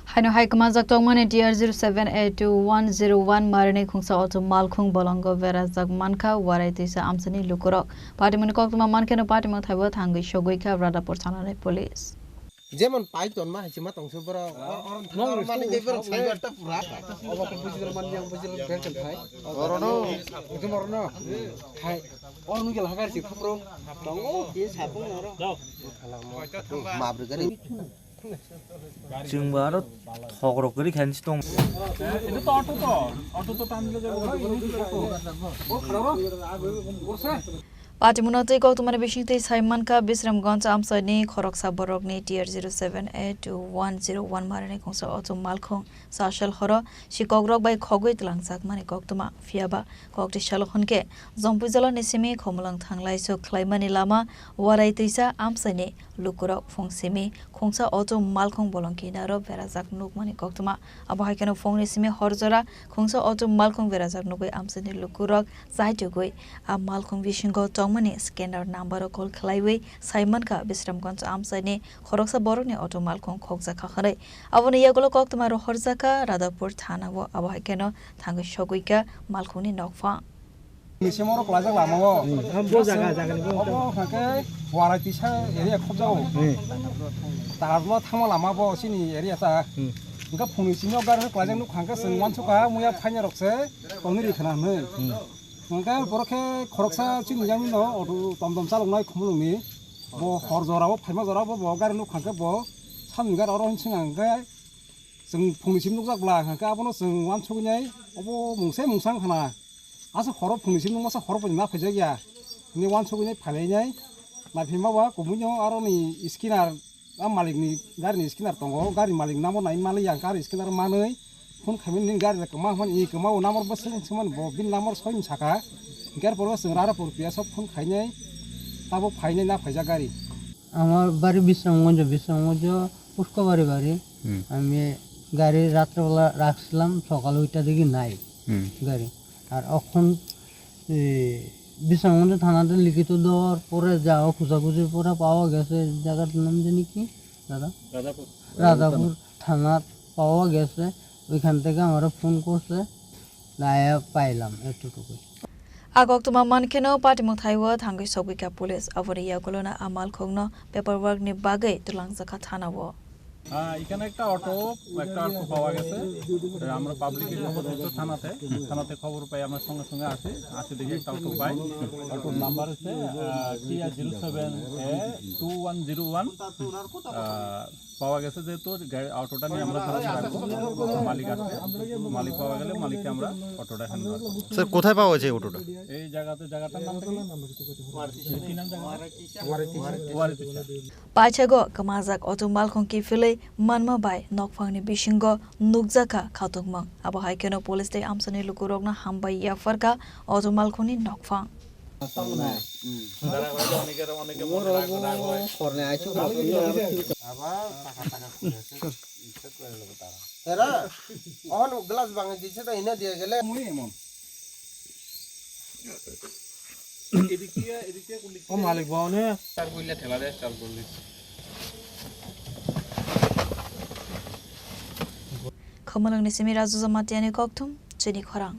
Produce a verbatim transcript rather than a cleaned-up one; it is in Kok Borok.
Haino hai kwmajak tongmani T R zero seven A two one zero one marini khungsa auto malkhung bolongo berajak mankha Warai Twisa amsani lukurok. Patimungni koktwma mankheno patimung thaibo thangwi sogwi kha Radhapur thanani police. Jemon pai tonma hai se ma tongse borok. Or, or, or mani de borok sai bar ta pura. Obo khe bujil mani yang bujil bel ken thai. Orono. Ekdom orono. Hai. Or nugel hagar si khupro. Tongo ke sapung oro. Mabri gari. Chwng bo aro thok rok kwrwi khainwi se tong. Patimungno tei koktwmani bisingtwi sai mankha Bisramganj amchaini khoroksa borokni T R zero seven A two one zero one marini khungsa auto malkhung sachal horo sikokrok bai khogwi twlangjakmani koktwma. Phiyaba kokti salo hwnkhe Jompuijala ni simi Khumulwng thanglai sok khlaimani lama Warai Twisa amchaini lukurok phung simi khungsa auto malkhung bolong kinaro berajak nukmani koktwma. Abo hai kheno phungni simi hor jora khungsa auto malkhung berajak nugwi amchaini lukurok chaitugwi a malkhung bisingo tongmani scanner number o call khlaiwi sai mankha Bisramganj amchaini khoroksa borokni auto malkhung khokjakha hwnwi. Aboni yagulo koktwma rohorjakha Radhapur thana o, abo hai kheno thangwi sogwi kha malkhungni nokphang. Ni simo oro kwlajak lama o. Hmm. Bo jaga, jaga ni bo. Obo hwnkhe Warai Twisa area khobjago. Hmm. Tajma thangma lama bo chini area ta. Hmm. Hwnkhe phungni simi o gari kwlajak nuk hwnkhe chwng uansukha muya phaina rok se tongwi ri khna hwnwi. Hmm. Hwnkhe borok khe khoroksa chini jagani no auto tom tom chaloknai Khumulwng ni. Bo hor jora o phaima jora o bo gari nuk hwnkhe bo samni gari oro hwnwi swng hwnkhe chwng phungni simi nukjak bwla hwnkhe abono chwng uansuknai obo mungsa mungsa wng khna. Aswk horo phungni simi masa horo bai na phaijak ya. Hwnwi uansugwi nai phailainai. Naiphaima ba kubui no aro ni scanner, a malik ni gari ni scanner tongo. Gari malik number nai malik ya, gari scanner manwi phone khaimani nini gari kwma hwnmani, i kwma o number bwswk wng swngnani bo bini number soi ni saka. Hwnkhe arpor o chwng Radhapur P S o phone khainai. Tabuk phainai na phaijak gari. আমার বাড়ি বিশ্রামগঞ্জ, বিশ্রামগঞ্জ পুষ্কবাড়ি বাড়ি। হুম। আমি গাড়ি রাত্রেবেলা রাখছিলাম, সকাল ওইটা দেখি নাই হুম। গাড়ি। আর এখন, এ, বিশ্রামগঞ্জ থানাতে লিখিত দেওয়ার পরে যা খোঁজাখুঁজির পরে পাওয়া গেছে, জায়গাটার নাম জানি কি দাদা? রাধাপুর। রাধাপুর থানার পাওয়া গেছে, ওইখান থেকে আমরা ফোন করছে, আয়া পাইলাম এতটুকুই। A koktwma mankheno patimung thaibo thangwi sogwi kha police, aboni yagulona a malkhungno paperwork ni bagwi twlangjakha thana o. হ্যাঁ, এখানে একটা অটো, একটা অটো পাওয়া গেছে। আমরা পাবলিকে খবর দিচ্ছি থানাতে, থানাতে খবর পাই আমরা সঙ্গে সঙ্গে আসি, আসি দেখি একটা অটো পাই। অটোর নাম্বার হচ্ছে টি আর জিরো সেভেন এ টু ওয়ান জিরো ওয়ান। পাওয়া গেছে যেহেতু গাড়ি, অটোটা নিয়ে আমরা থানাতে রাখবো। মালিক আসছে, মালিক পাওয়া গেলে মালিককে আমরা অটোটা হ্যান্ড ওভার করবো। স্যার, কোথায় পাওয়া গেছে এই অটোটা? এই জায়গাতে, জায়গাটার নাম কি? কি নাম জায়গা? ওয়ারিতিসা। Paithago kwmajak auto malkhung kiphilwi manma bai nokphangni bisingo nukjakha khatungmung. Abo hai kheno police tei amsani lukurokno hambai yapharkha auto malkhungni nokphang. এরা অন গ্লাস ভাঙে দিছে তো এনে দিয়ে গেলে। ও মালিক বাবু নে। Khumulwngni simi Raju Jamatia ni kokthum, chini khorang.